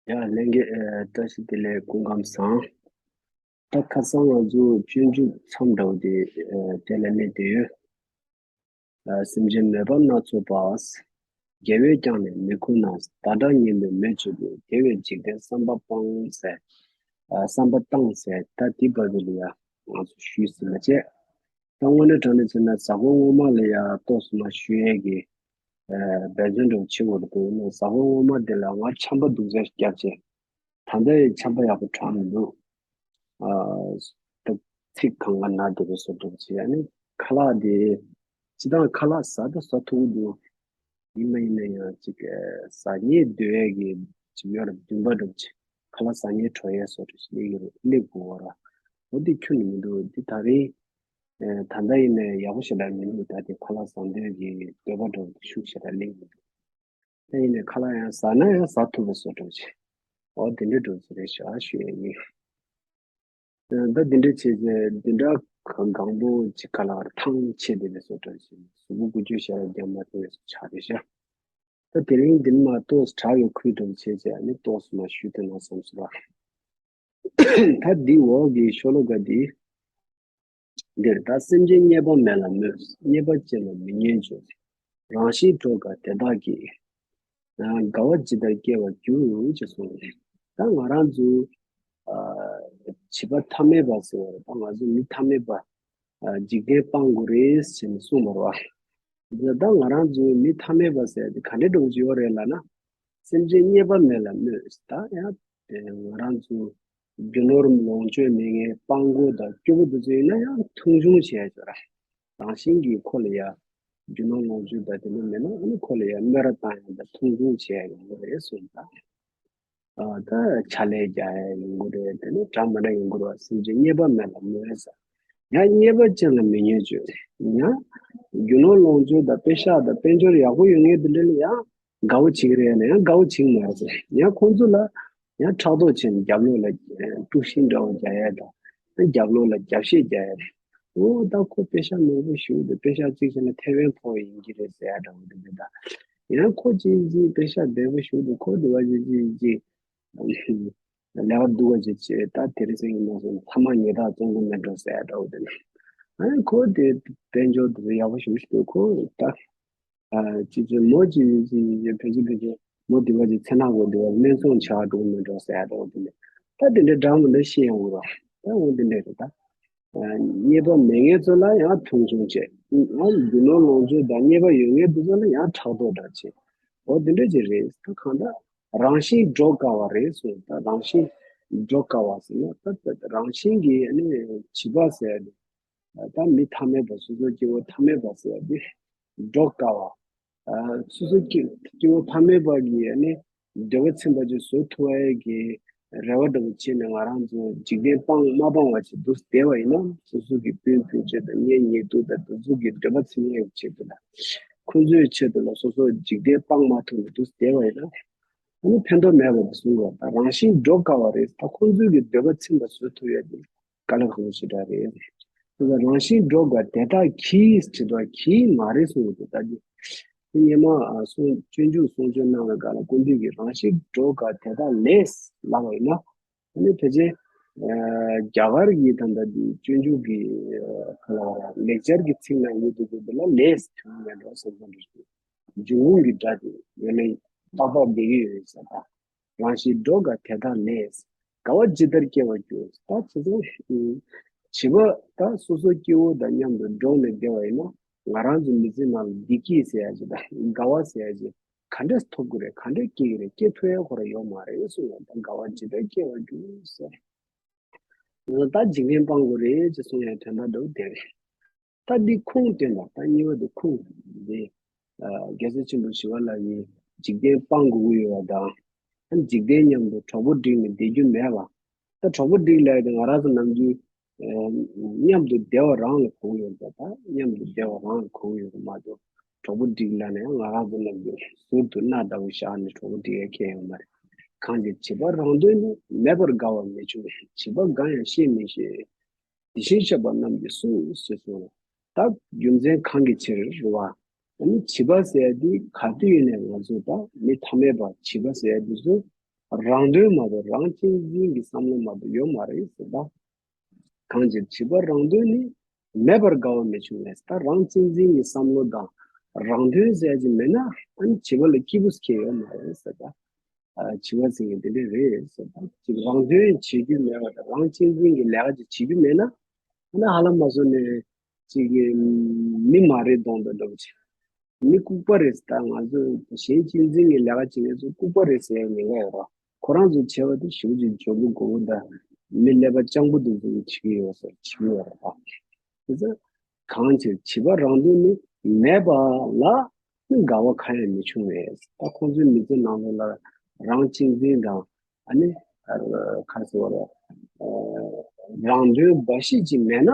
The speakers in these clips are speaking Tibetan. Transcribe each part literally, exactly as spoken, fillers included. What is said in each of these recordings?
ཡ་ལྷན་རྒྱས། ཨ། བཀྲ་ཤིས་བདེ་ལེགས། སྐུ་ཁམས་བཟང་། ད་ཁ་སང་ང་ཚོ་སྤྱོད་འཇུག་མཚམས་འདྲ་བོ་དེ་ཨ་དེ་ལ་གནས་བསྡད་ཡོད། ཨ། སེམས་ཅན་མོས་པ་སྣ་ཚོགས་པ། དགེ་བས་ཀྱང་ནི་མི་ཁོམ་ན། ཟླ་གྲངས་སྙེད་མོད་མོས་བྱེད་པའི། དེ་བས་འཇིག་རྟེན་བསམ་པ་སྤང་ཟེར། ཨ། བསམ་པ་བཏང་ཟེར། ད་དེ་བར་དུ་ལ་ཡ་ང་ཚོ་ཞུས་ཟིན་པ་བྱས། ད་དངོས་གནས་དྲང་གནས་བྱས་ན་གཟའ་འཁོར་སྔོན་མ་ལ་ཡ་ཏོག་ཙམ་མ་ཞུ་ཡས་ཀྱི་ཨ་འབད་བརྩོན་འདྲ་བོ་བྱེད་དགོས་འདུག་ན། གཟའ་འཁོར་སྔོན་མ་དེ་ལ་ང་ཆམ་པ་སྡུག་ཅག་བརྒྱབ་བྱས། ད་ལྟ་ཡི་ཆམ་པ་ཡག་པོ་དྲག་མི་འདུག་ཨ། ད་ཚིགས་གང་ག་ན་བསྡད་པའི་བཟོ་འདྲ་བྱས། ཨ་ནི་ཁ་ལག་དེ་སྤྱིར་བཏང་ཁ་ལག་ཟ་ད་ཟ་ཐུབ་ཀྱི་འདུག་ཡིན་མ་ཡིན་ན་ཡང་ཅིག་ཟ་སྙིང་འདོད་ཡས་ཀྱི་ཅིག་ཡོད་ར། འདུན་པ་འདྲ་བོ་ཅིག་ཁ་ལག་ཟ་སྙིང་བྲོ་ཡས་བཟོ་འདྲ་ཞིག་སླེབས་ཀྱི་རེད། སླེབས་དགོས་ར། འོ་དེ་ཁྱོན་ནས་མི་འདུག་འདི་ད་རེས་ཨ་ད་ལྟ་ཡིན་ནའི་ཡག་པོ་ཞེ་དྲག་མི་འདུག་ད་དེ་ཁ་ལག་ཟ་འདོད་ཀྱི་འདོད་པ་འདྲ་བོ་དེ་ཤུགས་ཞེ་དྲག་སླེབས་ཀྱི་མི་འདུག་ད་ཡིན་ནའི་ཁ་ལག་ཡང་ཟ་ན་ཡང་ཟ་ཐུབ་པའི་བཟོ་འདྲ་བོ་ཅིག་འོ་དེ་འདྲ་འདྲ་བོ་ཅིག་རེད་ཤག་ཞུ་ཡས་ཡིན། ད་འདི་འདྲ་བྱས་ཚེ་འདི་འདྲ་གང་པོ་ཅིག་ག་ལ་ཐང་ཆད་བསྡད་པའི་བཟོ་འདྲ་ཞིག་གཟུགས་པོ་འགུལ་སྐྱོད་ཞེ་དྲག་རྒྱག་མ་ཐུབ་པའི་བཟོ་ཆགས་རེད་ཤག་ད་དེ་རིང་འདི་མ་ཏོག་ཙམ་དྲག་ཡོད་ཁུལ་འདྲ་བྱས་ཚེ་ཨ་ནི་ཏོག་ཙམ་མ་ཞུས་ཏེ་ན་བསམ་སོང་ར། ད་འདི་འོག་གི་ཤོ་ལོ་ཀ་འདི། འདིར་ད་སེམས་ཅན་རྙེད་པ་མེད་ལ་མོས། རྙེད་པ་ཅན་ལ་མི་སྙན་བརྗོད། རང་བཞིན་འགྲོ་དཀའ་དེ་དག་གིས། དགའ་བ་ཇི་ལྟར་སྐྱེ་བར་འགྱུར་ཅེས་གསུངས། ད་ང་རང་ཚོ་ཨ་བྱིས་པ་ཐ་མལ་པ་ཟེར་བ་རེད། ད་ང་ཚོ་མི་ཐ་མལ་པ་ཨ་འཇིག་རྟེན་སྤང་དགོས་རེད་ཟེར་ནས་གསུངས་པ་རེད་བ། ད་ང་རང་ཚོ་མི་ཐ་མལ་པ་ཟེར་དེ་ག་འདྲའི་འགྲོ་གི་ཡོད་རེད་ལབ་ན། སེམས་ཅན་རྙེད་པ་མེད་ལ་མོས། ད་ཡང་ང་རང་ཚོ་རྒྱུ་ནོར་ལོངས་སྤྱོད་མེད་མཁན་སྤྲང་པོ་དང་སྐྱོ་པོ་དེ་ཚོ་ཡིན་ན་ཡང་མཐོང་ཆུང་བྱས་ཡོད་ར། རང་བཞིན་གྱིས་ཁོ་ལ་ཡ་རྒྱུ་ནོར་ལོངས་སྤྱོད་དང་དེ་འདྲ་མེད་ན་ཨ་ནི་ཁོ་ལ་ཡ་དམོད་ར་བཏང་ཡ་དང་མཐོང་ཆུང་བྱས་ཡ་ཡོང་གི་རེད་གསུངས། ད་ཨ་ད་ཕྱག་ལས་རྒྱག་ཡ་ཡོང་གི་རེད། དེ་ནས་འདྲ་མི་འདྲ་ཡོང་གི་རེད་བ། སེམས་ཅན་རྙེད་པ་མེད་ལ་མོས་ཟེར། ཡང་རྙེད་པ་ཅན་ལ་མི་སྙན་བརྗོད། ཡང་རྒྱུ་ནོར་ལོངས་སྤྱོད་དང་དཔེ་ཤག་དང་དཔལ་འབྱོར་ཡག་པོ་ཡོད་མཁན་དེ་འདྲ་ལ་ཡང་དགའ་བོ་བྱེད་ཀྱི་རེད་ན་ཡང་དགའ་བོ་བྱེད་ཀྱི་མ་རེད་ཟེར། ཡང་ཁོང་ཚོ་ལ་ཡང་ཕྲག་དོག་བྱས་ནས་རྒྱབ་ལོགས་ལ་དཀྲུག་ཤིང་འདྲ་བོ་རྒྱག་ཡ་དང་། རྒྱབ་ལོགས་ལ་རྒྱབ་བཤད་རྒྱག་ཡ་རེད། འོ་ད་ཁོ་པེ་ཤག་མང་པོ་ཞིག་འདུག་པེ་ཤག་གཅིག་བྱས་ན་ཐེ་ཝན་ཕོག་ཡིན་གྱི་རེད་ཟེར་ཡ་འདྲ་བོ་འདུག་གི། ད་ཡང་ཁོ་གཅིག་གཅིག་པེ་ཤག་བདེ་པོ་ཞིག་འདུག་ཁོ་འདི་བ་གཅིག་གཅིག་གཅིག་ལས་ཀ་སྡུག་པ་ཅིག་བྱས། ད་དེ་རིང་སང་ཉིན་མ་སོང་ཚང་མ་ཉེས་རྡུང་བཙོང་གི་མེད་འགྲོ་ཟེར་ཡ་འདྲ་བོ་འདུག་ཨ་ནི་ཁོ་དེ་དཔལ་འབྱོར་དེ་ཚོ་ཡག་པོ་ཞིག་ཞིག་འདུག་ཁོ་ད། ཨ་ཅི་ཅི་མོ་ཅི་ཅི་ཅི་ཕལ་ཆེར་ཕལ་ཆེར་མོ་དེ་བ་ཅི་ཚེ་ནག་གོ་དེ་བ་སྨད་འཚོང་བྱ་འགྲོ་མི་འགྲོ་ཟེར་ཡ་འདྲ་བོ་དེ་ནས། ད་དེ་འདྲའི་འདྲ་མི་འདྲ་ཤེས་ཡོང་གི་རོ། ད་འོ་དེ་འདྲ་རེད་ད། ཨ་རྙེད་པ་མེད་མཁན་ཚོ་ལ་ཡང་མཐོང་ཆུང་བྱེད། ཨ་རྒྱུ་ནོར་ལོངས་སྤྱོད་དང་རྙེད་པ་ཡོད་མཁན་དེ་ཚོ་ལ་ཡང་ཕྲག་དོག་འདྲ་བྱེད། འོ་དེ་འདྲ་ཅིག་རེད། ད་གང་ལྟར་རང་བཞིན་འགྲོ་དཀའ་བ་རེད་གསུངས། ད་རང་བཞིན་འགྲོ་དཀའ་བ་ཟེར་ན་ད་ད་རང་བཞིན་གྱིས་ཨ་ནི་བྱིས་པ་ཟེར་ཡ་དེ། ད་མི་ཐ་མལ་པ་སོ་སོ་སྐྱེ་བོ་ཐ་མལ་པ་ཟེར་བ་འདི་འགྲོ་དཀའ་བ། ཨ་སོ་སོ་སྐྱེ་སྐྱེ་བོ་ཐ་མལ་པ་གི་ཨ་ནི་འདོད་པ་ཚིམ་པ་ཅིག་བཟོ་ཐུབ་པའི་གི་རེ་བ་འདྲ་བོ་བྱས་ནས་ང་རང་ཚོ་འཇིག་རྟེན་སྤང་མ་སྤང་བ་ཅིག་འདུག་བསྡད་པ་ཡིན་ན། སོ་སོ་གི་སྤུན་སྤུན་མཆེད་དང་གཉེན་ཉེ་དུ་དང་དེ་ཚོ་གི་འདོད་པ་ཚིམ་ཡས་ཆེད་དུ་ལ་ཁོང་ཚོའི་ཆེད་དུ་ལ་སོ་སོ་འཇིག་རྟེན་སྤང་མ་ཐུབ་ནས་འདུག་བསྡད་པ་ཡིན་ན། ཨ་ནི་ཕན་ཐོགས་མེད་པ་དེ་གསུང་དགོས། ད་རང་བཞིན་འགྲོ་དཀའ་བ་རེད། ད་ཁོང་ཚོའི་གི་འདོད་པ་ཚིམ་པ་བཟོ་ཐུབ་ཡ་དེ་དཀའ་ལས་ཁག་པོ་ཞེ་དྲག་རེད། དེ་ལ་རང་བཞིན་འགྲོ་དཀའ་དེ་དག་གིས་ཟེར་དུས་གིས་མ་རེད་གསུངས་འདུག་ད་དེ་སྔོན་མ་ཨ་གསུང་སྤྱོད་འཇུག་གསུང་ཆོས་གནང་བའི་སྐབས་ལ་སྐུ་མདུན་གྱིས་རང་བཞིན་འགྲོ་དཀའ་དེ་དག་ལས་ལབ་པ་ཡིན་ན། ཨ་ནི་ཕལ་ཆེར་ཨ་རྒྱ་གར་གྱི་ད་ལྟ་དེ་སྤྱོད་འཇུག་གི་ཨ་ག་ལ་བ་ལེགས་སྦྱར་གྱི་ཚིག་ནང་ཡོད་དུས་དེ་ལ་ལས་དོན་མེད་འགྲོ་བསམ་བསམ་འདྲ་ཞིག་འབྱུང་ཁུངས་ཀྱི་སྒྲ་དེ་ཡོད་ནས་ཏག་ཏག་བསྡད་ཀྱི་ཡོད་ཟེར། ད་རང་བཞིན་འགྲོ་དཀའ་དེ་དག་ལས། དགའ་བ་ཇི་ལྟར་སྐྱེ་བར་འགྱུར། ད་ཁྱེད་ཚོ་བྱིས་པ་ད་སོ་སོ་སྐྱེ་བོ་དང་མཉམ་དུ་འགྲོགས་ནས་བསྡད་པ་ཡིན་ན། ང་རང་ཚོ་མི་ཚེ་ནང་ལ་བདེ་སྐྱིད་ཟེར་ཡ་ཅིག་དང་དགའ་བ་ཟེར་ཡ་ཅིག་ག་འདྲས་ཐོབ་དགོས་རེད། ག་འདྲས་སྐྱེ་གི་རེད། སྐྱེ་ཐུབ་ཡ་ཁོ་རང་ཡོད་མ་རེད་གསུངས་ཡ། ད་དགའ་བ་ཇི་ལྟར་སྐྱེ་བར་འགྱུར་ཟེར། ད་འཇིག་རྟེན་སྤང་དགོས་རེད་ཅེས་གསུང་ཡ་དོན་དག་འདྲ་བོ་དེ་རེད། ད་འདི་ཁུངས་བསྟན་པ་ད་གཉིས་པ་དེ་ཁུངས་འདི། ཨ་རྒྱལ་སྲས་ཆེན་པོ་ཞི་བ་ལྷ་གིས་འཇིག་རྟེན་སྤང་དགོས་ཀྱི་ཡོད་པ་དང་། ཨ་འཇིག་རྟེན་མཉམ་དུ་གྲོགས་པོ་བསྒྲིགས་ནས་བསྡད་རྒྱུ་མེད་པ། ད་གྲོགས་པོ་བསྒྲིགས་ལབ་ཡ་དེ་ང་རང་ཚོ་ནམ་རྒྱུན་ཨ་མཉམ་དུ་བསྡད་པ་རང་ལ་གོ་གི་ཡོད་པ། ད་མཉམ་དུ་བསྡད་པ་རང་ལ་གོ་གི་ཡོད་པ་མ་གཏོགས། གྲོགས་པོ་བསྒྲིགས་ལབ་ན་ཡང་ང་རང་ཚོ་ནམ་རྒྱུན་ཟུར་དུ་སྣ་ལྟ་བུ་བཞག་ནས་གྲོགས་པོ་བསྒྲིགས་ཡ་ཁྱད་ཡོད་མ་རེད། གང་ཞིག་བྱིས་པ་རང་དོན་ནི། མེད་པར་དགའ་བ་མི་འབྱུང་། བྱིས་པ་དགའ་ཡང་བཤད་མི་ཤེས། དེ་བཞིན་གཤེགས་པ་རྣམས་ཀྱིས་གསུངས་ཟེར་སོང་། ད་རྒྱུ་མཚན་གང་གི་ཕྱིར་རེད་བ། ཨ་ནི་བྱིས་པ་ཟེར་ཡ་དེ་ག་དུས་ཡིན་ནའི་ང་ཚོ་ད་མི་ཐ་མལ་པ་བྱིས་པ་ཟེར་ཡ་དེ་ཚོ་ རང་དོན་མ་གཏོགས་རང་གཅེས་འཛིན་གྱི་བསམ་བློ་མ་གཏོགས་ཡོད་མ་རེད་ཟེར་ད། གང་ཕྱིར་བྱིས་པ་རང་དོན་ནི་མེད་པར་དགའ་བ་མི་འབྱུང་བས། ད་རང་གཅེས་འཛིན་གྱི་བསམ་བློ་དང་རང་དོན་ཟེར་གྱི་མེད་ན་ཨ་ནི་བྱིས་པ་ལ་སྐྱིད་པོ་སྐྱེ་ཡོད་མ་རེད་ཟེར་ད། ཨ་བྱིས་པ་ཟེར་མཁན་དེ་འདྲ་རེད་ཟེར་ད། ཅིག་རང་དོན་བྱེད་རྒྱུ་མེད་པ་དང་རང་གཅེས་འཛིན་གྱི་ལས་ཀ་ཅིག་བྱེད་རྒྱུ་མེད་ན་ཨ་ནི་ཧ་ལམ་མ་བཟོ་ནས་ཅིག་མི་མ་རེད་གདོང་དུ་འགྲོ་བ་ཅིག་མི་ལྐུགས་པ་རེད་ཟེར་ད། ང་ཚོ་གཞན་གཅེས་འཛིན་གྱི་ལས་ཀ་བྱེད་མཁན་ཚོ་ལྐུགས་པ་རེད་ཟེར་ཡ་ཉེན་ཁ་ཡོད་རེད། ཁོ་རང་ཚོས་བྱས་པ་དེ་ཞེ་པོ་ཅིག་འཇོན་པོ་དགོས་པོ་དང་མི་ཀླད་པ་སྤྱང་པོ་དེ་ཚོས་བྱེད་ཀྱི་ཡོད་ཟེར་བྱེད་ཀྱི་ཡོད་རེད་པ། དེ་ཚོ་གང་ཕྱིར་བྱིས་པ་རང་དོན་ནི་མེད་པ་ལ་ནི་དགའ་བ་གང་ཡང་མི་འབྱུང་བས། ད་ཁོང་ཚོའི་མི་ཚེ་ནང་ལོགས་ལ་རང་གཅེས་འཛིན་དང་ཨ་ནི་ཨ་ག་རེ་ཟེར་བ་རེད། ཨ་རང་དོན་འབའ་ཞིག་ཅིག་མེད་ན།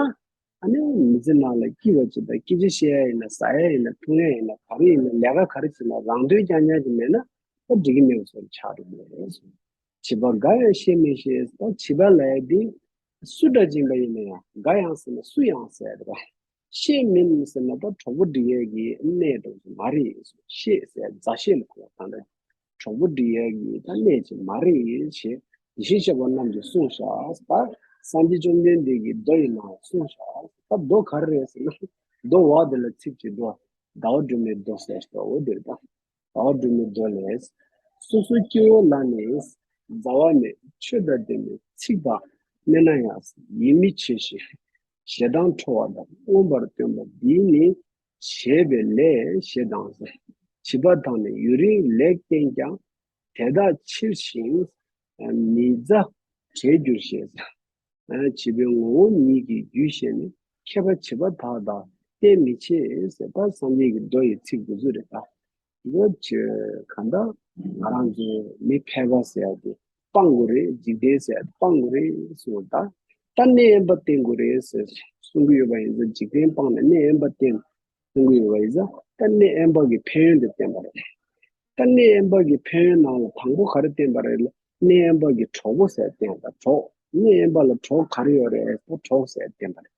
ཨ་ནི་མི་ཚེ་ནང་ལ་སྐྱིད་པ་ཅིག་དང་སྐད་ཆ་བཤད་ཡ་ཡིན་ན་ཟ་ཡ་ཡིན་ན་འཐུང་ཡ་ཡིན་ན་ག་རེ་ཡིན་ན་ལས་ཀ་ག་རེ་བྱེད་ན་རང་དོན་རྐྱང་རྐྱང་ཅིག་མེད་ན་ད་འགྲིག་གི་མེད་པ་བཟོ་འདྲ་ཆགས་འགྲོ་གི་རེད། བྱིས་པ་དགའ་ཡང་བཤད་མི་ཤེས། ད་བྱིས་པ་ལབ་ཡ་དེ་སུ་འདྲ་ཅིག་ཡིན་པ་ཡིན་ན་ཡང་དགའ་ཡང་ཟེར་ན་སུ་ཡང་ཟེར་ཡ་རེད་པ། བཤད་མིན་ཟེར་ན་ད་གྲོགས་པོ་སྒྲིག་ཡས་ཀྱི་གནས་འདྲ་བོ་ཞིག་མ་རེད། བཤད་ཟེར་མཛའ་བཤད་ལ་གོ་བ་གང་འདྲ་གྲོགས་པོ་སྒྲིག་ཡས་ཀྱི་ད་གནས་ཅིག་མ་རེད་ཞེས་ཡེ་ཤེས་ཤེས་པ་རྣམས་ཀྱིས་གསུངས་ཤག་ད་སངས་རྒྱས་བཅོམ་ལྡན་འདས་ཀྱིས་མདོ་ཡི་ནང་གསུངས་ཤག་ད་མདོ་ག་རེ་རེད་ཟེར་ན་མདོ་བ་དེ་ལ་ཚིག་གཅིག་འདུག་ཟླ་བ་སྒྲོན་མའི་མདོ་ཟེར་ཞིག་འོ་དེ་རེད་ད། ཟླ་བ་སྒྲོན་མའི་མདོ་ལས། སོ་སོའི་སྐྱེ་བོ་ལ་ནི་མཛའ་བ་མེད། ཆོས་དང་ལྡན་པའི་ཚིག་དག་སྨྲས་ན་ཡང་། ཡིད་མི་ཆེས་ཤིང་ཞེ་སྡང་ཁྲོ་བ་དང་། མངོན་པར་སྟོན་པ་འདིས་ནི་བྱས་པའི་ལས་ཞེས་དང་། བྱིས་པ་དག་ནི་ཡུན་རིང་ལེགས་བསྟེན་ཀྱང་། དེ་དག་ཕྱིར་ཞིང་མི་མཛའ་བྲལ་འགྱུར་ཞེས། བྱིས་པའི་ངོ་བོ་ཉིད་ཀྱི་རྒྱུད་ཤེས་ནས། མཁས་པ་བྱིས་པ་དག་དང་བསྟེན་མི་ཆེས་ཟེར་ད་སངས་རྒྱས་ཀྱི་མདོ་ཡི་ཚིག་འདི་ཚོ་རེད་ད། འདི་ཚོ་གང་ལྟར་ང་རང་ཚོ་མི་ཕལ་པ་ཟེར་ཡ་དེ་སྤང་དགོས་རེད། འཇིག་རྟེན་ཟེར་ཡ་དེ་སྤང་དགོས་རེད་གསུངས་པ་ད། ད་གནས་དབེན་པ་བསྟེན་དགོས་རེད་ཟེར་གསུང་གི་ཡོད་པ་ཡིན་ཙང་འཇིག་རྟེན་སྤངས་ནས་གནས་དབེན་པ་བསྟེན་གསུང་གི་ཡོད་པ་ཡིན་ཙང་ད་གནས་དབེན་པ་གི་ཕན་ཡོན་དེ་བསྟན་པ་རེད། ད་གནས་དབེན་པ་གི་ཕན་ཡོན་ནང་ལ་དང་པོ་ག་རེ་བསྟན་པ་རེད་ལ། གནས་དབེན་པ་གི་གྲོགས་པོ་ཟེར་བསྟན་པ་གྲོགས། གནས་དབེན་པ་ལ་གྲོགས་ག་རེ་ཡོད་རེད་ཟེར་གྲོགས་ཟེར་བསྟན་པ་རེད།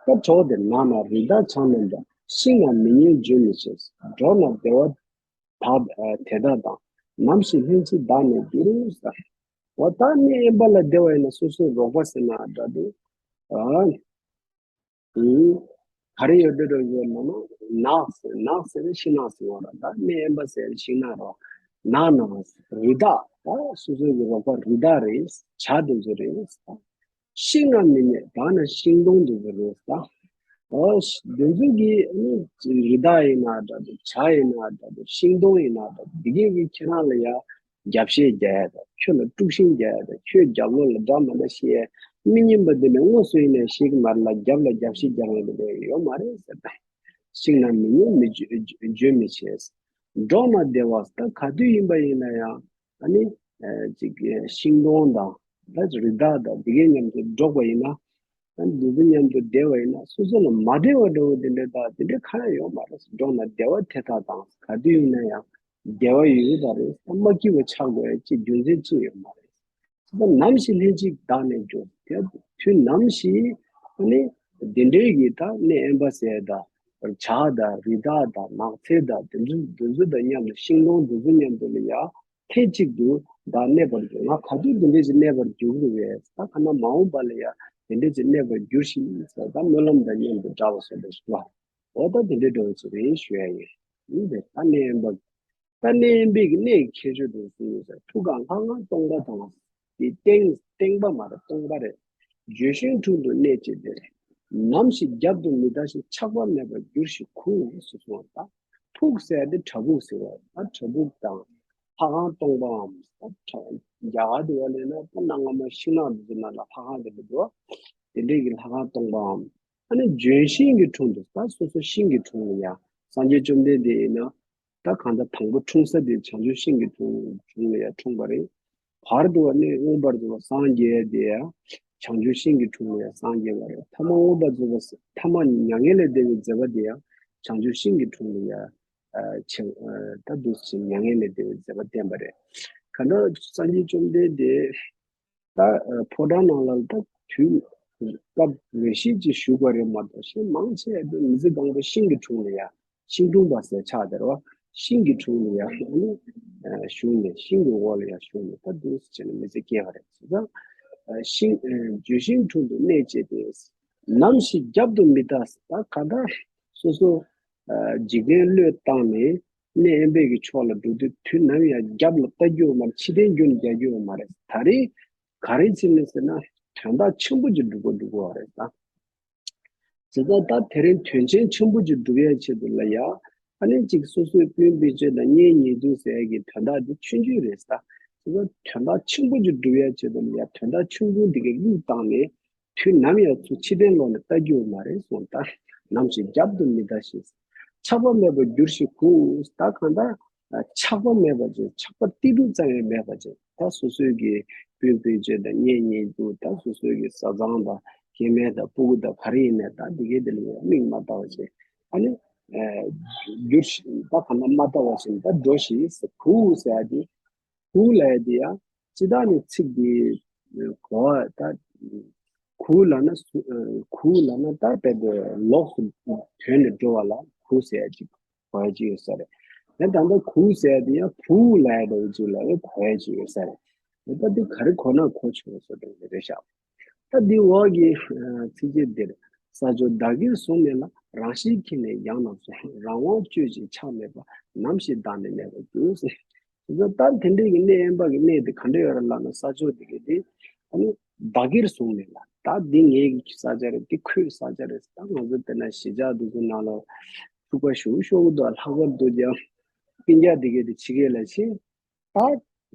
ད་གྲོགས་དེ་ནགས་ན་རི་དྭགས་འཆང་རྣམས་དང་། ཤིང་ན་མི་ཉལ་འཇོན་མི་ཆེ། འགྲོགས་ན་བདེ་བ་དག་དེ་དག་དང་། ནམ་ཞིག་ལྷན་ཅིག་བདག་ནི་འགྱུར་ཟེར། འོ་ད་གནས་དབེན་པ་ལ་བསྡད་པ་ཡིན་ན་སོ་སོའི་རོགས་པ་ཟེར་ན་འདྲ་འདུག་ཨ། ཨུ། ག་རེ་ཡོད་འདྲ་འདྲ་ཡོད་མ་ན། ནགས་ཟེར་ནགས་ཟེར་ནས་ཤིང་ནགས་ཟེར་བ་ར། ད་གནས་དབེན་པ་ཟེར་ནས་ཤིང་ནགས་ར། ནགས་ན་རི་དྭགས་ད་སོ་སོའི་གི་རོགས་པ་རི་དྭགས་རེད། བྱ་དེ་ཚོ་རེད། ཤིང་ན་མི་ཉལ་བདག་ན་ཤིང་སྡོང་དེ་ཚོ་རེད་ད། ཨོ་དེ་ཚོ་གི་ཨ་ནི་རི་དྭགས་ཡིན་ན་འདྲ་འདུག་བྱ་ཡིན་ན་འདྲ་འདུག་ཤིང་སྡོང་ཡིན་ན་འདྲ་འདུག་འདི་གས་ཀྱི་ཁྱེད་རང་ལ་ཡ། རྒྱབ་བཤད་རྒྱག་ཡ་དང་ཁྱོད་ལ་དཀྲུག་ཤིང་རྒྱག་ཡ་དང་ཁྱོད་རྒྱབ་ལོགས་ལ་འདྲ་མ་འདྲ་བཤད་ཡ་མི་སྙན་པ་འདི་ནི་དངོས་སུ་ཡིན་ནའི་ཤེས་ཀྱི་མ་རེད་ལ་རྒྱབ་ལ་རྒྱབ་བཤད་རྒྱག་མཁན་དེ་འདྲ་ཡོད་མ་རེད་ཟེར་ད། ཤིང་ན་མི་ཉལ་མི་འཇོ་འཇོན་མི་ཆེ། འགྲོགས་ན་བདེ་བ་ད་ག་དུས་ཡིན་པ་ཡིན་ན་ཡང་ཨ་ནི་ཅིག་ཤིང་སྡོང་དང་ད་རི་དྭགས་དང་འདི་གའི་མཉམ་དུ་འགྲོགས་པ་ཡིན་ན། ཨ་འདི་ཚོ་མཉམ་དུ་བསྡད་པ་ཡིན་ན་སོ་སོ་ལ་མ་བདེ་བ་འདྲ་བོ་དེ་འདྲ་དང་དེ་འདྲ་གང་ཡང་ཡོད་མ་རེད། འགྲོགས་ན་བདེ་བ་དེ་དག་དང་ག་དུས་ཡིན་ན་ཡང་བདེ་བ་ཡོད་ཡོད་པ་རེད། ཨ་མ་སྐྱིད་པ་ཆགས་དགོས་ཡ་ཅིག་རྒྱུ་མཚན་ཅིག་ཡོད་མ་རེད། ད་ནམ་ཞིག་ལྷན་ཅིག་བདག་ནི་འགྱུར། དེ་དུས་ནམ་ཞིག་ཨ་ནི་དེ་འདྲའི་གི་ད་གནས་དབེན་པ་ཟེར་ད་བྱ་དང་རི་དྭགས་དང་ནགས་ཚལ་དང་དེ་ཚོ་དེ་ཚོ་དང་མཉམ་དུ་ཤིང་སྡོང་དེ་ཚོ་མཉམ་དུ་ལ་ཡ། ལྷན་ཅིག་ཏུ་བདག་གནས་པར་འགྱུར། ང་ག་དུས་འདི་འདྲ་ཞིག་གནས་པར་འགྱུར་གྱི་རེད། ད་ཐ་ན་མ་འོངས་པ་ལ་ཡང་འདི་འདྲ་ཞིག་གནས་པར་འགྱུར་ཞིག་ཟེར་ད་སྨོན་ལམ་དང་མཉམ་དུ་འདྲ་བ་བཟོ་འདྲ་ཞིག་ལ། འོ་ད་འདི་འདྲ་འདྲ་བོ་ཞིག་རེད་ཞུ་ཡ་ཡིན། ཡིན་པས་ད་གནས་དབེན་པ། ད་གནས་དབེན་པའི་གི་གནས་ཀྱི་ཁྱད་ཆོས་དེ་གསུངས་ཡོད་ཟེར། ཐུགས་ཀར་ལྷ་ཁང་སྟོང་པ་དང་། དེ་སྟེང་སྟེང་པ་མ་རེད་སྟོང་པ་རེད། ལྗོན་ཤིང་དྲུང་དུ་གནས་བཅས་ཏེ། ནམ་ཞིག་རྒྱབ་ཏུ་མི་ལྟ་ཞིང་། ཆགས་པ་མེད་པར་འགྱུར་ཞིང་ཁུག་ཟེར་གསུངས་པ་དང་། ཕུག་ཟེར་ཡ་དེ་བྲག་ཕུག་ཟེར་བ་ད་བྲག་ཕུག་དང་། ལྷ་ཁང་སྟོང་པའམ། ད་བྲག་རྒྱ་གར་དུ་བ་ལས་ན་ད་གནའ་སྔ་མོ་ཤིང་ནགས་འདི་ཚོ་ནང་ལ་ལྷ་ཁང་དེ་འདྲ་འདུག་དེ་འདྲའི་གི་ལྷ་ཁང་སྟོང་པའམ། ཨ་ནི་ལྗོན་ཤིང་གི་དྲུང་དུ་ད་སོ་སོ་ཤིང་གི་དྲུང་ལ་ཡ། སངས་རྒྱས་བཅོམ་ལྡན་འདས་ཡིན་ན། ད་གང་ལྟར་དང་པོ་འཁྲུངས་ས་དེ་བྱང་ཆུབ་ཤིང་གི་དྲུང་དྲུང་ལ་ཡ་འཁྲུངས་པ་རེད། བར་དུ་བ་ནི་མངོན་པར་རྫོགས་པར་སངས་རྒྱས་དེ་ཡང་བྱང་ཆུབ་ཤིང་གི་དྲུང་ལ་ཡང་སངས་རྒྱས་པ་རེད། ཐ་མ་མངོན་པར་རྫོགས་པ་ཐ་མ་མྱ་ངན་ལས་འདས་པའི་མཛད་པ་དེ་ཡང་བྱང་ཆུབ་ཤིང་གི་དྲུང་ལ་ཡང་ཆེ་ད་འདུག་ཅིང་མྱ་ངན་ལས་འདས་པའི་མཛད་པ་བསྟན་པ་རེད། གང་ལྟར་སངས་རྒྱས་བཅོམ་ལྡན་འདས་ད་ཕོ་བྲང་ནང་ལ་ད་དུས་སྐབས་རེ་ཞིག་ཅིག་བཞུགས་པ་རེད་མ་གཏོགས་ཤིང་མང་ཆེ་བ་མི་ཚེ་གང་པོ་ཤིང་གི་དྲུང་ལ་ཡང་ཤིང་དྲུང་པ་ཟེར་ཆགས་དེ་རེད་བ། ཤིང་གི་དྲུང་ལ་ཡང་ཨ་ནི་ ཨ་ཞུགས་ནས་ཤིང་གི་འོག་ལ་ཡང་ཞུགས་ནས་ད་འདུག་སེ་བྱས་ནས་མི་ཚེ་སྐྱེལ་བ་རེད་ཟེར་ཙང་། ཨ་ཤིང་ཨ་ལྗོན་ཤིང་དྲུང་དུ་གནས་བཅས་ཏེ། ནམ་ཞིག་རྒྱབ་ཏུ་མི་ལྟ། ད་ག་འདྲ་སོ་སོ་ཨ་འཇིག་རྟེན་བློས་བཏང་ནས་གནས་དབེན་པའི་གི་ཕྱོགས་ལ་འགྲོ་དུས་དུས་ནམ་ཡང་རྒྱབ་ལ་ལྟ་རྒྱུ་ཡོད་མ་རེད། ཕྱི་བལྟས་རྒྱུ་ནི་རྒྱག་རྒྱུ་ཡོད་མ་རེད། ད་རེས་ག་རེ་བྱས་ནས་ཟེར་ན་དོན་དག་ཆེན་པོ་ཅིག་སྒྲུབ་དགོས་འདུག་གོ་རེད་ད། བྱས་ཙང་ད་དེ་རིང་དོན་ཆེན་ཆེན་པོ་ཅིག་སྒྲུབ་ཡ་ཆེད་དུ་ལ་ཡ། ཨ་ནི་གཅིག་སོ་སོའི་སྤུན་སྤུན་མཆེད་དང་གཉེན་ཉེ་དུ་ཟེར་ཡ་གི་དོན་དག་འདི་ཆུང་ཆུང་རེད་ད། བྱས་ཙང་དོན་དག་ཆེན་པོ་ཅིག་སྒྲུབ་ཡ་ཆེད་དུ་ལ་ཡ་དོན་དག་ཆུང་ཆུང་འདི་གའི་གླུ་བཏང་ནས་དུས་ནམ་ཡང་ཚུར་ཕྱི་བལྟས་ལོག་ནས་ལྟ་རྒྱུ་མ་རེད་གསུངས། ད་ནམ་ཞིག་རྒྱབ་ཏུ་མི་ལྟ་ཞིག་ཆགས་པ་མེད་པར་འགྱུར་ཞིག་གུ། ད་གང་ལྟར་ཆགས་པ་མེད་པ་ཅིག་ཆགས་པ་ཏིལ་འབྲུ་ཙམ་ཡང་མེད་པ་ཅིག་ད་སོ་སོའི་གི་སྤུན་སྤུན་མཆེད་དང་གཉེན་ཉེ་དུ་ད་སོ་སོའི་གི་བཟའ་ཚང་དང་སྐྱེ་དམན་དང་སྤུ་གུ་དང་ག་རེ་ཡིན་ནའི་ད་འདི་གའི་དེ་ལ་མིག་མ་བལྟ་བ་བྱས། ཨ་ནི་འགྱུར་ཞིག་ད་གང་ལྟར་མ་བལྟ་བ་བྱས་ད་འགྲོ་ཞིག་གུ་ཟེར་ཡ་དེ། གུ་ལབ་ཡ་དེ་ཡང་ཇི་ལྟར་ནི་ཚིག་འདི་གོ་བ་ད་གུ་ལབ་ན་སུ་གུ་ལབ་ན་ད་དཔེ་དེ་ལོགས་སུ་དོན་ནས་འགྲོ་བ་ལ་གུ་ཟེར་ཡ་ཅིག་གོ་ཡ་ཅིག་ཡོད་ས་རེད། ཡང་ད་ལྟ་གུ་ཟེར་ཡ་དེ་ཡང་བུ་ལབ་ཡ་འདྲ་བོ་ཅིག་ལ་ཡང་གོ་ཡ་ཅིག་ཡོད་ས་རེད། ད་འདི་ག་རེ་གོ་ན་གོ་ཆོག་ཟེར་འདྲ་རེད་ཤག་ད་འདི་འོག་གི་ཚིགས་བཅད་འདིར་ས་ཕྱོགས་བདག་གིར་བཟུང་མེད་ལ། རང་བཞིན་གྱིས་ནི་ཡང་ནམ་སོང་། རང་དབང་སྤྱོད་ཅིང་ཆགས་མེད་པར། ནམ་ཞིག་བདག་ནི་གནས་པར་འགྱུར་ཟེར། ད་དེ་འདྲའི་གི་གནས་དབེན་པ་གི་གནས་དེ་ག་འདྲ་ཡོད་རེད་ལབ་ན་ས་ཕྱོགས་དེ་གི་དེ་ཨ་ནི་བདག་གིར་བཟུང་མེད་ལ། ད་འདི་ངའི་གི་ས་ཆ་རེད། འདི་ཁོའི་ས་ཆ་རེད། ད་ང་ཚོ་དེ་ན་གཞིས་ཆགས་དེ་ཚོ་ནང་ལ་ཕྱུག་པ་ཞུ་ཤོག་གི་འདུག་ལྷག་པར་དུ་ཀྱང་སྤུན་ཀྱག་དེ་གི་དེ་ཕྱི་རྒྱལ་ལ་ཕྱིན། ད་ཨེ་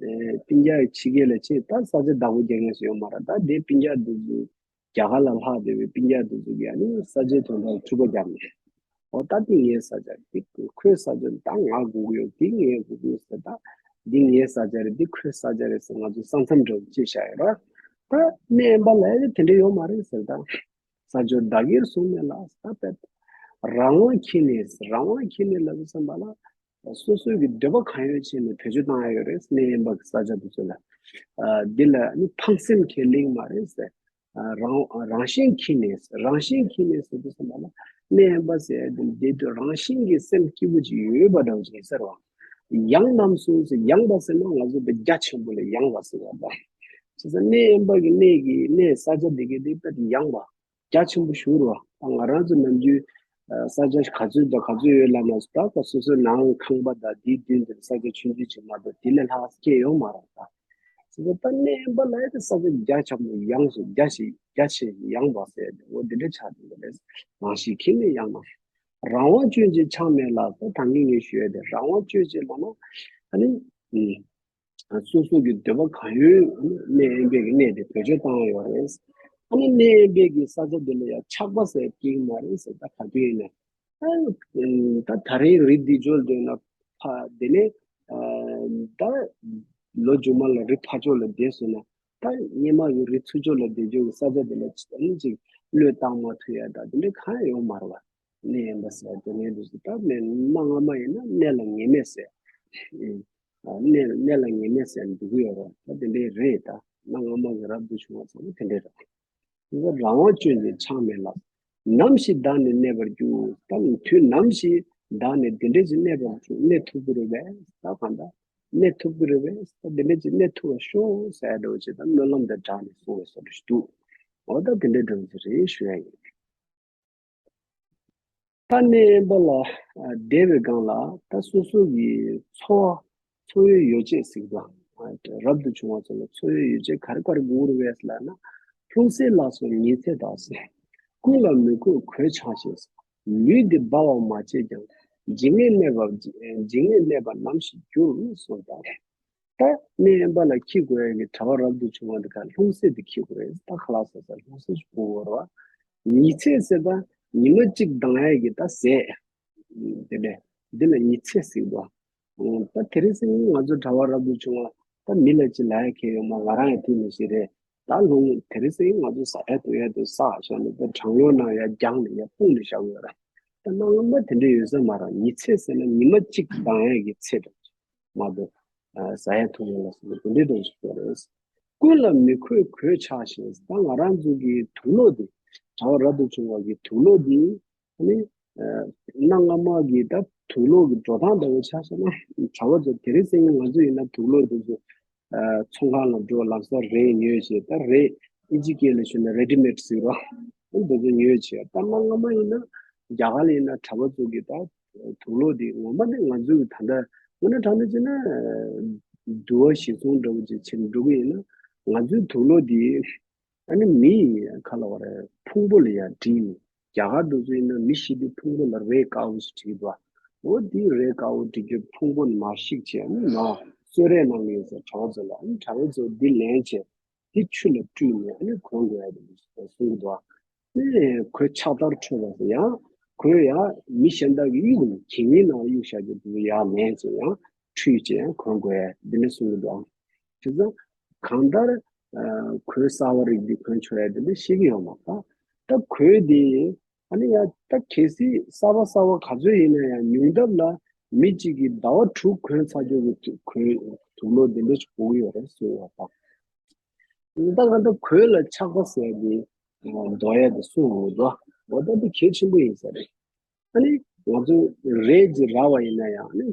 སྤུན་ཀྱག་ཕྱི་རྒྱལ་ལ་ཕྱིན་ད་ས་ཆ་བདག་པོ་རྒྱག་མཁན་སུ་ཡོད་མ་རེད། ད་དེ་སྤུན་ཀྱག་དེ་ཚོ་རྒྱ་གར་ལ་ལྷག་བསྡད་པའི་སྤུན་ཀྱག་དེ་ཚོ་གིས་ཨ་ནི་ས་ཆའི་དོན་དག་འཁྲུག་པ་རྒྱག་ནས། འོ་ད་འདི་ངའི་ས་ཆ་རེད། འདི་ཁོའི་ས་ཆ་རེད། ད་ང་དགོས་ཀྱི་ཡོད། འདི་ངའི་དགོས་ཀྱི་ཡོད་ཟེར། ད་འདི་ངའི་ས་ཆ་རེད། འདི་ཁོའི་ས་ཆ་རེད་ཟེར་ང་ཚོ་ས་མཚམས་འདྲ་བོ་ཅིག་བཞག་ཡོད་ར། ད་གནས་དབེན་པ་ལ་ཡ་དེ་འདྲ་ཡོད་མ་རེད་ཟེར། ད་ས་ཕྱོགས་བདག་གིར་བཟུང་མེད་ལ། ད་དཔེ་རང་དབང་གིས་ནི་རང་དབང་གིས་ནི་ལབ་བསམ་པ་ལ། སོ་སོའི་གི་འདོད་པ་གང་ཡོད་བྱས་ནས་བེད་སྤྱོད་བཏང་ཡ་ཡོད་རེད། གནས་དབེན་པ་གི་ས་ཆ་དེ་ཚོ་ལ། ཨ་འདི་ལ་ནི་ཕངས་སེམས་ཁས་ལེན་མ་རེད་ཟེར། ཨ་རང་རང་བཞིན་གྱིས་ནི་རང་བཞིན་གྱིས་ནི་ཟེར་དུས་ཙམ་པ་ལ་གནས་དབེན་པ་ཟེར་དེ་འདི་དུས་རང་བཞིན་གྱི་སེམས་སྐྱིད་པོ་ཅིག་ཡོད་པ་འདྲ་བོ་ཅིག་ཟེར་བ། ཡང་ནམ་སོང་ཟེར་ཡངས་པ་ཟེར་ན་ང་ཚོ་དཔེ་རྒྱ་ཆེན་པོ་ལ་ཡངས་པ་ཟེར་བ་དང་། བྱས་ཙང་གནས་དབེན་པ་གི་གནས་ཀྱི་གནས་ས་ཆ་དེ་གའི་དེ་དཔེ་ཡངས་པ། རྒྱ་ཆེན་པོ་ཞིག་རེད་བ། ད་ང་རང་ཚོ་ནམ་རྒྱུན་ས་ཆ་ག་ཚོད་དང་ག་ཚོད་ཡོད་ལབ་ན་ད་ད་སོ་སོའི་ནང་ཁང་པ་དང་དེའི་མདུན་དེར་ས་ཆ་ཆུང་ཆུང་ཅིག་མ་གཏོགས་དེ་ལས་ལྷག་སྐྱེས་ཡོད་མ་རེད་ད། བྱས་ཙང་ད་གནས་དབེན་པ་ལ་ཡ་དེ་ས་ཆ་རྒྱ་ཆེན་པོ་ཡངས་སུ་རྒྱ་ཞིག་རྒྱ་ཆེ་ཡངས་པ་ཟེར་ཏེ་འོ་དེ་འདྲ་ཆགས་བསྡད་པ་རེད། རང་བཞིན་གྱིས་ནི་ཡང་ན་རང་དབང་སྤྱོད་ཅིང་ཆགས་མེད་ལ། ད་ད་གིན་ངས་ཞུ་ཡ་དེ་རང་དབང་སྤྱོད་ཅིང་ལབ་ན་ཨ་ནི། སོ་སོ་གི་འདོད་པ་གང་ཡོད་གནས་དབེན་པའི་གི་གནས་དེ་བེད་སྤྱོད་བཏང་ཡོད་རེད། ཨ་ནི་གནས་དབེན་པའི་གི་ས་ཆ་དེ་ལ་ཡང་ཆགས་པ་ཟེར་སྐྱེ་གི་མ་རེད་ཟེར། ད་ག་དུས་ཡིན་ན་ད་ད་རེས་རི་འདི་ཕྱོགས་ལ་བསྡད་ན་ཕ་དེ་ནས་ད་ལོ་མཇུག་མ་ལ་རི་ཕ་ཕྱོགས་ལ་བསྡད་སོང་ན་ད་སྔོན་མ་གི་རི་ཚུར་ཕྱོགས་ལ་བསྡད་རྒྱུ་གི་ས་ཆ་དེ་ལ་ཨ་ནི་ཅིག་བློས་བཏང་མ་ཐུབ་ཡ་ད་དེ་འདྲ་གང་ཡང་ཡོད་མ་རེད་བ། གནས་དབེན་པ་ཟེར་དེ་ནས་འདུག་ཟེར། ད་གནས་གནའ་སྔ་མ་ཡིན་ན་གནས་ལ་ངེས་མེད་ཟེར། ཨ་གནས་གནས་ལ་ངེས་མེད་ཟེར་འདུག་གི་ཡོད་རེད། ད་དེ་འདྲའི་རེད། ད་གནའ་སྔ་མ་གི་རབ་ཏུ་བྱུང་བ་ཚང་མ་དེ་འདྲའི་རེད། དེ་ཚོ་རང་དབང་སྤྱོད་ཅིང་ཆགས་མེད་ལ། ནམ་ཞིག་བདག་ནི་གནས་པར་འགྱུར། ད་དུས་ནམ་ཞིག་བདག་ནི་འདི་འདྲ་ཞིག་གནས་པར་འགྱུར། གནས་ཐུབ་ཀྱི་རེད་པས། ད་གང་ལྟར་གནས་ཐུབ་ཀྱི་རེད་པས། ད་འདི་འདྲ་ཞིག་གནས་ཐུབ་པར་ཤོག་ཟེར་འདྲ་བོ་ཅིག་ད་སྨོན་ལམ་དང་སྦྲགས་ནས་གསུངས་པའི་བཟོ་འདྲ་ཞིག་འདུག་འོ་ད་དེ་འདྲ་འདྲ་བོ་ཅིག་རེད་ཞུ་ཡ་ཡིན། ད་གནས་དབེན་པ་ལ་བསྡད་པའི་སྒང་ལ་ད་སོ་སོ་གི་འཚོ་བ་འཚོ་བའི་ཡོ་བྱད་ཟེར་གྱི་འདུག་རབ་ཏུ་བྱུང་བ་ཚོ་ལ་འཚོ་བའི་ཡོ་བྱད་ག་རེ་ག་རེ་དགོས་རེད་པས་ལབ་ན། ལྷུང་བཟེད་ལ་སོགས་ཉི་ཚེ་དག་ཟེར། ཀུན་ལ་མི་མཁོ་གོས་ཆག་ཅིང་། ལུས་འདི་སྦ་བར་མ་བྱས་ཀྱང་། ཇི་སྙེད་གནས་པ་ཇི་སྙེད་གནས་པ་ནམ་ཞིག་འགྱུར་གསུངས་པ་རེད། ད་གནས་དབེན་པ་ལ་འཁྱེར་དགོས་ཡ་གི་གྲྭ་པ་རབ་ཏུ་བྱུང་བ་འདི་ག་ལྷུང་བཟེད་དེ་འཁྱེར་དགོས་རེད། ད་ཁ་ལག་ཟ་ས་ལྷུང་བཟེད་ཞིག་དགོས་རེད་བ། ཉི་ཚེ་ཟེར་ད་ཉི་མ་གཅིག་ལྡང་ཡ་གི་ད་ཟས། དེ་ནས་འདི་ལ་ཉི་ཚེ་ཟེར་གི་འདུག་ད་དེ་རིང་སང་ང་ཚོ་གྲྭ་པ་རབ་ཏུ་བྱུང་བ་ད་མི་ལ་ཅི་ལབ་ཡ་གལ་ཡོད་མ། ང་རང་ཡང་དེ་མི་ཤེས་རེད། ད་ལྷུང་དེ་རིང་སང་ང་ཚོ་ཟ་ཡ་འཐུང་ཡ་དེ་ཟ་བཞག་ནས་ད་གྲང་གློ་ནང་ཡ་རྒྱག་ནས་ཡ་སྤུངས་ནས་བཞག་ཡོད་རེད། ད་གནའ་སྔ་མ་དེ་འདྲ་ཡོད་ས་མ་རེད། ཉི་ཚེ་ཟེར་ན་ཉི་མ་གཅིག་ལྡང་ཡ་གི་ཚེ་རེད། མ་གཏོགས། ཨ་ཟ་ཡ་འཐུང་ཡ་ལ་སོགས་པ་དེ་འདྲའི་འདྲ་ཞིག་ཡོད་རེད། ཀུན་ལ་མི་མཁོ་གོས་ཆག་ཅིང་། ད་ང་རང་ཚོ་གི་དུག་སློག་འདི་གྲྭ་པ་རབ་ཏུ་བྱུང་བ་གི་དུག་སློག་འདི་ཨ་ནི་ གནའ་སྔ་མ་གི་ད་དུག་ལོག་གི་འགྲོ་སྟངས་འདྲ་བོ་ཆགས་སོང་ན། གྲྭ་པ་ཚོ་དེ་རིང་སང་ཉིན་ང་ཚོ་ཡིན་ན་དུག་ལོག་དེ་ཚོ་ཚོང་ཁང་ལ་འགྲོ། ལམ་སང་རས་ཉོས་བྱས། ད་རས་ཨིན་ཇི་སྐད་ལ་ཞུས་ན་རེ་ཌི་མེཌ་ཟེར་རོ། འདི་ཚོ་ཉོས་བྱས། ད་གནའ་སྔ་མ་ཡིན་ན་རྒྱ་གར་ལ་ཡིན་ན་གྲྭ་པ་ཚོ་གི་ད་དུག་ལོག་དེ་ངོ་མ་ནི་ང་ཚོའི་ད་ལྟ་དངོས་གནས་དྲང་གནས་བྱས་ན་འདུལ་བ་གཞིར་བཟུང་འདྲ་བོ་ཅིག་བྱས་ནས་འགྲོ་གི་ཡིན་ན། ང་ཚོའི་དུག་ལོག་དེ་ཨ་ནི་མི་ཡི་ཁ་ལ་བ་རེད། ཕུང་པོ་ལ་ཡང་བྲིས་ནས། རྒྱ་གར་དུ་ཚོ་ཡིན་ན་མི་ཤི་དུས་ཕུང་པོ་ལ་རས་དཀར་པོ་ཞིག་བྲིས་འདུག་འོ་འདི་རས་དཀར་པོ་བྲིས་རྒྱུ་ཕུང་པོ་མར་བཤིག་བྱས། ཨ་ནི་ནང་གསོལ་རས་གནང་གི་ཡོད་ཟེར། གྲྭ་པ་ཚོ་ལ། ཨ་ནི་གྲྭ་པ་ཚོ་འདི་ལེན་བྱས། འདི་ཆུ་ལ་བཀྲུས་ནས་ཨ་ནི་གོན་དགོས་ཡ་དེ་འདྲ་གསུང་གི་འདུག་ཨ་ནི་གོས་ཕྱག་དར་འཁྲུད་པ་ཟེར། ཡང་གོས་ཡང་མི་གཞན་དག་གིས་གཡུག་ནས་གད་སྙིགས་ནང་གཡུག་བཞག་རྒྱུ་དེ་ཚོ་ཡར་ལེན་བྱས་ཡང་ཁྲུས་བྱས་ཡང་གོན་དགོས་ཡ་འདི་འདྲ་གསུང་གི་འདུག་ཨ། བྱས་ཙང་གང་ལྟར་ཨ་གོས་གསར་པ་རིགས་འདི་གོན་ཆོག་ཡ་དེ་འདྲ་བཤད་ཀྱི་ཡོད་མ་རེད། ད་གོས་འདི་ཨ་ནི་ཡང་ད་གལ་སྲིད་གསར་པ་གསར་པ་ག་ཚོད་ཡིན་ན་ཡང་ཉུང་མཐའ་ལ་མི་གཅིག་གིས་ཟླ་བ་དྲུག་གོན་ཚར་རྒྱུ་གི་གོས་དུག་ལོག་འདི་འདྲ་ཞིག་དགོས་ཀྱི་ཡོད་རེད་གསུངས་ཡོད་པ། ད་ག་ད་གོས་ལ་ཆགས་པ་ཟེར་ཡ་དེ་འདོར་ཡ་དེ་གསུངས་ཡོད་དོ། འོ་ད་དེ་གལ་ཆེན་པོ་ཡིན་ས་རེད། ཨ་ནི་ང་ཚོ་རས་ཅིག་རག་པ་ཡིན་ན་ཡང་། ཨ་ནི་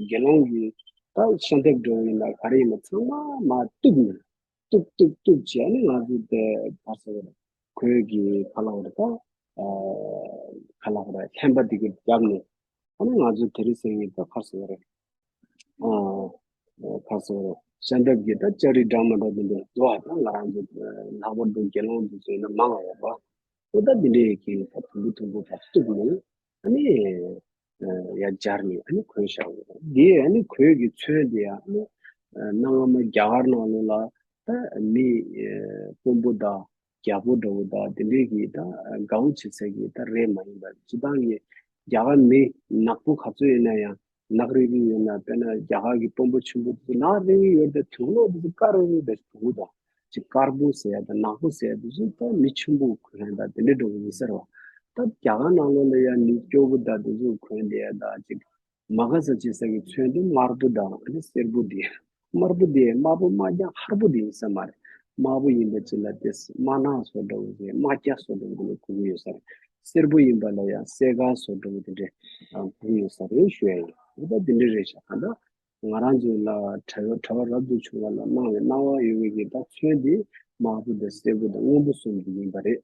དགེ་སློང་གིས་ད་ཤམ་ཐབས་འདྲ་བོ་ཡིན་ན་ག་རེ་ཡིན་ན་ཚང་མ་མར་གཏུབ་ནས། གཏུབ་གཏུབ་གཏུབ་བྱས། ཨ་ནི་ང་ཚོ་དེ་ག་ཟེར་བ་རེད། གོས་ཀྱི་ཁ་ལག་རེད་ད། ཨ་ཁ་ལག་རེད། ལྷན་པ་དེ་གི་རྒྱབ་ནས། ཨ་ནི་ང་ཚོ་དེ་རིང་སང་ཉིན་ད་ག་ཟེར་བ་རེད། ཨ་ཁ་སོ་ཤམ་ཐབས་ཀྱི་ད་ལྕགས་རི་འདྲ་མི་འདྲ་དེ་འདྲ་འདུག་ཨ། ད་ང་རང་ཚོ་ལྷག་པར་དུ་དགེ་སློང་དེ་ཚོ་ཡིན་ན་མང་བ་ཡོད་པ། འོ་ད་འདི་འདྲའི་གི་ད་དུམ་བུ་དུམ་བུ་ད་གཏུབ་ནས་ཨ་ནི་ཡར་སྦྱར་ནས་ཨ་ནི་གོན་བཞག་ཡོད། དེ་ཨ་ནི་གོས་ཀྱི་ཚོན་དེ་ཡང་ཨ་ནི་གནའ་སྔ་མོ་རྒྱ་གར་ནང་ལོགས་ལ་ད་མི་དཔོན་པོ་དང་རྒྱལ་པོ་འདྲ་བོ་དང་དེ་འདྲའི་གི་ད་དགའ་བོ་བྱེད་ས་གི་ད་རས་མ་ཡིན་པ། སྤྱིར་བཏང་གི་རྒྱ་གར་མི་ནག་པོ་ག་ཚོད་ཡིན་ན་ཡང་། ནག་རིལ་རིལ་ཡོད་ན། དཔེར་ན་རྒྱ་གར་གྱི་དཔོན་པོ་ཆེན་པོ་དེ་ཚོ་ནག་རིལ་རིལ་ཡོད་དེ། དུག་ལོག་དེ་ཚོ་དཀར་རིལ་རིལ་དེ་ཕུང་པོ་དང་ཅིག་དཀར་པོ་ཟེར་ཡ་དང་ནག་པོ་ཟེར་ཡ་དེ་ཚོ་ད་མི་ཆེན་པོ་གོན་ཡ་དང་དེ་འདྲ་འདྲ་བོ་ཡིན་ས་རེད་བ། ད་རྒྱ་གར་ནང་ལོགས་ལ་ཡང་མི་སྐྱོ་པོ་དང་དེ་ཚོ་གོན་བསྡད་ཡ་དང་ཅིག་མ་ག་ས་བྱེད་ས་གི་ཚོན་དེ་དམར་པོ་དང་ཨ་ནི་སེར་པོ་དེ། དམར་པོ་དེ་དམར་པོ་དམར་རྐྱང་ཧར་པོ་དེ་ཡིན་ས་མ་རེད། དམར་པོ་ཡིན་པ་ཅིག་ལ་དེ་དམར་ནག་བཟོ་འདྲ་བོ་དེ། དམར་སྐྱ་བཟོ་འདྲ་བོ་དེ་ལ་གོན་གྱི་ཡོད་ས་རེད། སེར་པོ་ཡིན་པ་ལ་ཡང་སེར་དཀར་བཟོ་འདྲ་བོ་དེ་འདྲས་གོན་ཡོད་ས་རེད་ཞུ་ཡ་ཡིན། འོ་ད་དེ་འདྲས་རེད་ཤག་གང་ལྟར་ང་རང་ཚོའི་ལ་གྲྭ་བ་གྲྭ་བ་རབ་ཏུ་བྱུང་བ་ལ་གནང་བའི་གནང་བ་ཡོད་པའི་གི་ད་ཚོན་དེ་དམར་པོ་དང་སེར་པོ་དང་སྔོན་པོ་གསུམ་དེ་ཡིན་པ་རེད།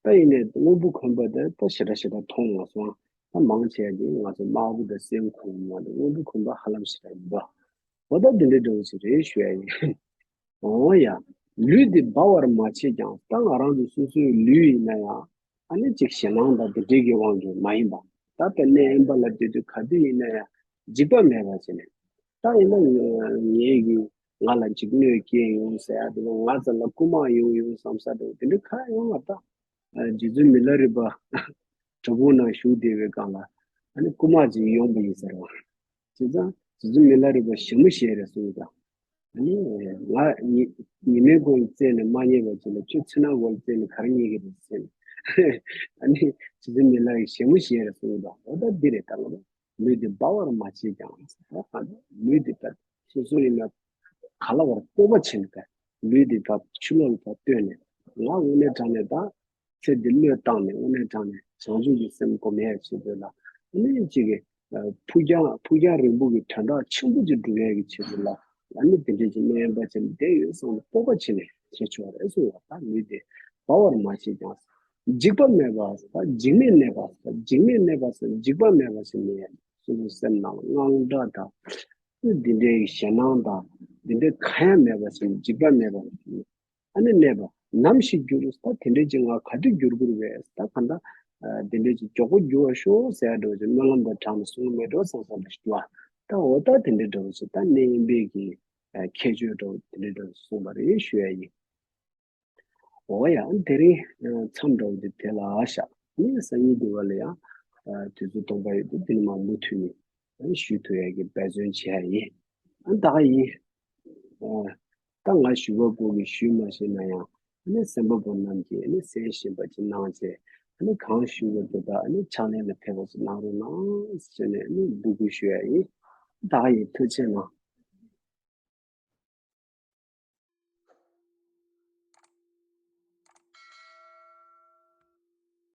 ད་ཡིན་ནའི་སྔོན་པོ་གོན་པ་དེ་ད་ཞེ་དྲག་ཞེ་དྲག་མཐོང་མ་སོང་། ད་མང་ཆེ་བ་གིས་ང་ཚོ་དམར་པོ་དང་སེར་པོ་གོན་གྱི་མ་འདུག་སྔོན་པོ་གོན་པ་ཧ་ལམ་ཞེ་དྲག་ཡིན་པ། འོ་ད་འདི་འདྲའི་འདྲ་བོ་ཞིག་རེད་ཞུ་ཡ་ཡིན། འོ་ཡ། ལུས་འདི་སྦ་བར་མ་བྱེད་ཀྱང་། ད་ང་རང་ཚོ་སོ་སོའི་ལུས་ཡིན་ན་ཡང་ཨ་ནི་ཅིག་ཞེད་སྣང་དང་དེ་འདྲའི་གི་དབང་གིས་མ་ཡིན་པ། ད་དཔེར་ན་དབེན་པ་ལ་སྡོད་དུས་ག་དུས་ཡིན་ན་ཡང་འཇིགས་པ་མེད་པ་བྱས་ནས། ད་ཡིན་ན་ངས་ཀྱི་ང་ལ་འཇིགས་གནོད་སྐྱེལ་ཡོང་ཟེར་ཡ་དེ། ང་རྩ་ལ་རྐུ་མ་ཡོང་ཡོང་བསམ་ས་འདྲ་བོ་དེ་འདྲ་གང་ཡོང་ང་། ད་རྗེ་བཙུན་མི་ལ་རས་པ་བྲག་ཕུག་ནང་བཞུགས་བསྡད་པའི་སྒང་ལ་ཨ་ནི་རྐུ་མ་ཅིག་ཡོང་པ་ཡིན་ཟེར་བ། བྱས་ཙང་རྗེ་བཙུན་མི་ལ་རས་པ་ཞེ་མོ་ཞེ་རེད་གསུངས་ཀྱང་། ཨ་ནི་ང་ཉི་ཉི་མའི་མགོ་ལ་བཙལ་ནས་མ་རྙེད་པ་ཅིག་ལ་ཁྱོད་མཚན་ནག་མགོ་ལ་བཙལ་ནས་ག་རེ་རྙེད་ཀྱི་རེད་ཟེར་ནས། ཨ་ནི་རྗེ་བཙུན་མི་ལ་རས་ཞེ་མོ་ཞེ་རེད་གསུངས་ཀྱང་། འོ་ད་འདི་རེད། ད་ང་ལ་ལུས་འདི་སྦ་བར་མ་བྱེད་ཀྱང་། ད་གང་ལྟར་ལུས་འདི་ད་སོ་སོ་ཡིན་ན་ག་ལ་བར་སྤོབས་པ་བྱས་ནས། ད་ལུས་འདི་ད་ཕྱི་ལོགས་ལ་ད་བཏོན་ནས། ང་དངོས་གནས་དྲང་གནས་ད་ཚེ་འདི་བློས་བཏང་ནས་དངོས་གནས་དྲང་གནས་བྱང་ཆུབ་ཀྱི་སེམས་སྒོམ་ཡས་ཆེད་དུ་ལ། ཨ་ནི་གཅིག་གི་ཕུགས་རྒྱང་ཕུགས་རྒྱང་རིང་པོ་གི་དོན་དག་ཆེན་པོ་ཅིག་སྒྲུབ་ཡས་ཀྱི་ཆེད་དུ་ལ། ཨ་ནི་དེ་འདྲའི་ཅིག་གནས་དབེན་པ་བྱས་ནས་བསྡད་ཡོད་བསམ་ནས་སྤོབས་པ་བྱས་ནས་བྱེད་ཆོག་རེད་གསུངས་པ། ད་ལུས་འདི་སྦ་བར་མ་བྱེད་ཀྱང་། འཇིགས་པ་མེད་པ། འཇིགས་མེད་གནས་པ། འཇིགས་མེད་གནས་པ་ཟེར། འཇིགས་པ་མེད་པ་ཟེར་ནས་སོ་སོའི་སེམས་ནང་དངངས་སྐྲག་དང་། འདི་འདྲའི་ཞེད་སྣང་དང་འདི་འདྲའི་གང་ཡང་མེད་པ་ཟེར། འཇིགས་པ་མེད་པ། ཨ་ནི་གནས་པ་ནམ་ཞིག་འགྱུར། ད་དེ་འདྲའི་ཅིག་ང་ག་དུས་འགྱུར་དགོས་རེད། ད་གང་ལྟར་དེ་འདྲའི་ཅིག་མགྱོགས་པོ་འགྱུར་བར་ཤོག་ཟེར་ཡ་འདྲ་བོ་ཅིག་སྨོན་ལམ་དང་སྦྲགས་ནས་གསུང་གི་མེད་འགྲོ་བསམ་བསམ་འདྲ་ཞིག་འདུག་ཨ། ད་འོ་ད་དེ་འདྲའི་འདྲ་བོ་ཅིག་ད་གནས་དབེན་པའི་གི་ཁྱད་ཆོས་འདྲ་བོ་དེ་འདྲའི་འདྲ་བོ་གསུངས་པ་རེད་ཞུ་ཡ་ཡིན། འོ་ཡ། དེ་རིང་མཚམས་འདྲ་བོ་འདི་དེ་ལ་བཞག་ནས་སང་ཉིན་དེ་བ་ལ་ཡང་དུས་ཚོད་སྟོང་པ་ཡོད་དུས་དེ་ནས་མར་མུ་མཐུད་ནས་ཞུ་ཐུབ་ཡ་གི་འབད་བརྩོན་བྱེད་ཡ་ཡིན། ཨ་ད་ག་ཡིན། ཨ་ད་ང་ཞུ་བ་པོ་གིས་ཞུས་མ་ཤེས་ན་ཡང་ཨ་ནི་གསན་པ་པོ་རྣམས་ཀྱིས་ཨ་ནི་གསན་བཞིན་པ་ཅིག་གནང་བྱས། ཨ་ནི་གང་ཞུ་བ་དེ་དག་ཨ་ནི་ཕྱག་ལེན་ལ་ཕེབས་པ་ཞིག་གནང་རོགས་གནང་ཟེར་ནས་ཨ་ནི་འབོད་སྐུལ་ཞུ་ཡ་ཡིན། ད་ག་ཡིན། ཐུགས་རྗེ་གནང་།